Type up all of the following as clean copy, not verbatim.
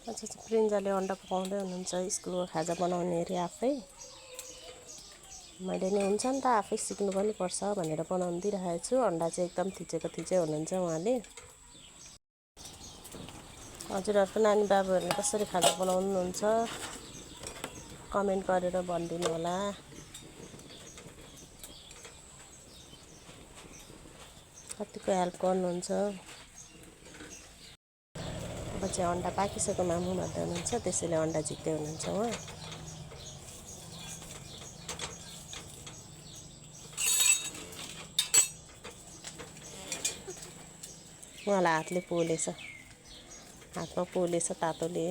अच्छा प्रिन्जाले अन्डा पकाउँदै हुनुहुन्छ स्कुलको खाजा बनाउने अरे आफै मैले नि हुन्छ नि त आफै सिक्नु पनि पर्छ भनेर बनाउन दिइरहेको छु अन्डा चाहिँ एकदम थिचेको हुनुहुन्छ उहाँले हजुरहरुको नानी बाबुहरूले कसरी खाजा बनाउनुहुन्छ कमेन्ट गरेर भनिदिनु होला कतिको हेल्प गर्नुहुन्छ अब चाहिँ अन्डा पाकिसक्यो मामु भन्दै हुनुहुन्छ त्यसैले अन्डा झिक्दै हुनुहुन्छ उहाँलाई हातले पोलेछ हातमा पोलेछ तातोले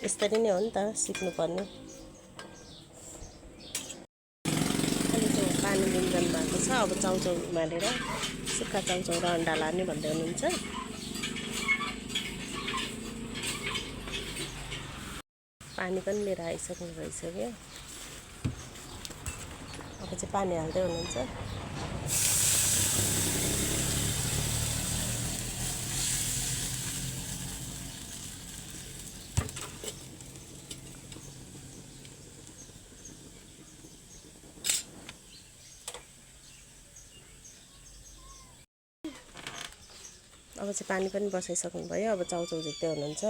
यसरी नै हो नि त सिक्नुपर्ने पानी लिन्छन् भएको छ अब चाउचाउ उमालेर सुक्खा चाउचाउ र अन्डा लाने भन्दै हुनुहुन्छ पानी पनि लिएर आइसक्नु भइसक्यो अब चाहिँ पानी हाल्दै हुनुहुन्छ अब चाहिँ पानी पनि बसाइसक्नु भयो अब चाउचाउ झिक्दै हुनुहुन्छ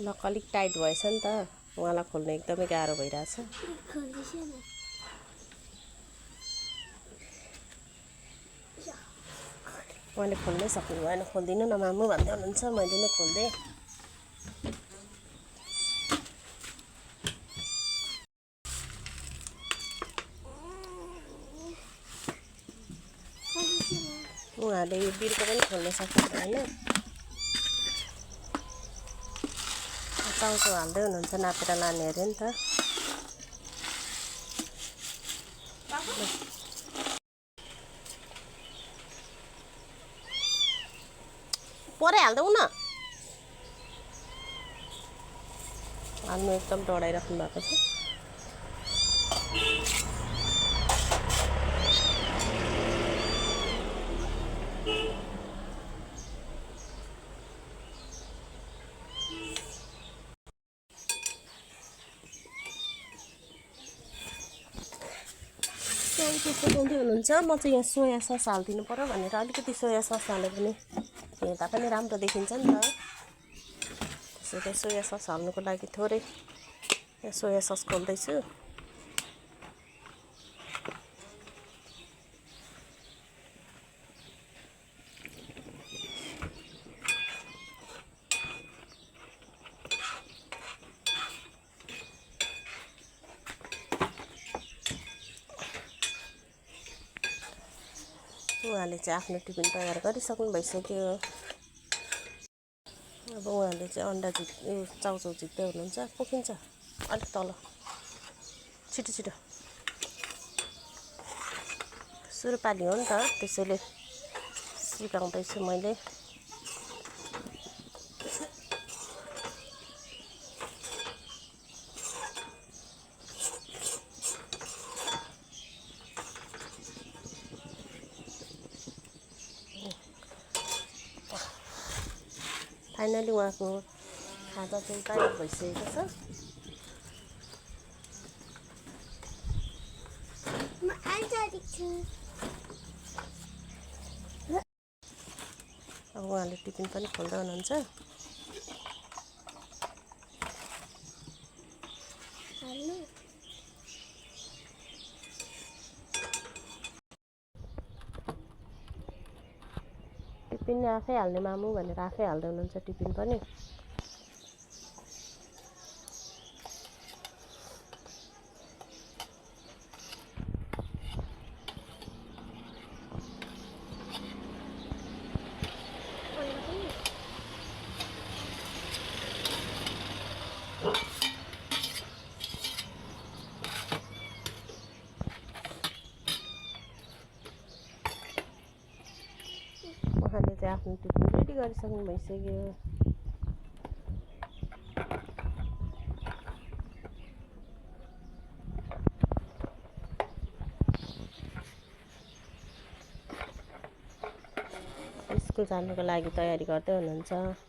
लक अलिक टाइट भएछ नि त उहाँलाई खोल्न एकदमै गाह्रो भइरहेछ उहाँले खोल्नै सक्नु भएन खोलिदिनु न मामु भन्दै हुनुहुन्छ मैले नै खोल्दिएँ उहाँले यो बिर्को पनि खोल्न सक्नु भएन चाउचाउ हाल्दै हुनुहुन्छ नापेर लाने अरे नि त परे हाल्दै न हाल्नु एकदम डढाइराख्नु भएको छ पकाउँदै हुनुहुन्छ म चाहिँ यहाँ सोया सस हालिदिनु पर्यो भनेर अलिकति सोया सस हाल्यो भने हेर्दा पनि राम्रो देखिन्छ नि त त्यसैले सोया सस हाल्नुको लागि थोरै सोया सस खोल्दैछु उहाँले चाहिँ आफ्नो टिफिन तयार गरिसक्नु भइसक्यो अब उहाँले चाहिँ अन्डा चाउचाउ झिक्दै हुनुहुन्छ पोखिन्छ अलिक तल छिटो छिटो सुरुपाली हो नि त त्यसैले सिकाउँदैछु मैले फाइनली उहाँको खाजा चाहिँ तयार भइसकेको छ अब उहाँले टिफिन पनि खोल्दै हुनुहुन्छ टिफिन आफै हाल्ने मामु भनेर आफै हाल्दै हुनुहुन्छ टिफिन पनि उहाँले चाहिँ आफ्नो टिफिन रेडी गरिसक्नु भइसक्यो स्कुल जानुको लागि तयारी गर्दै हुनुहुन्छ।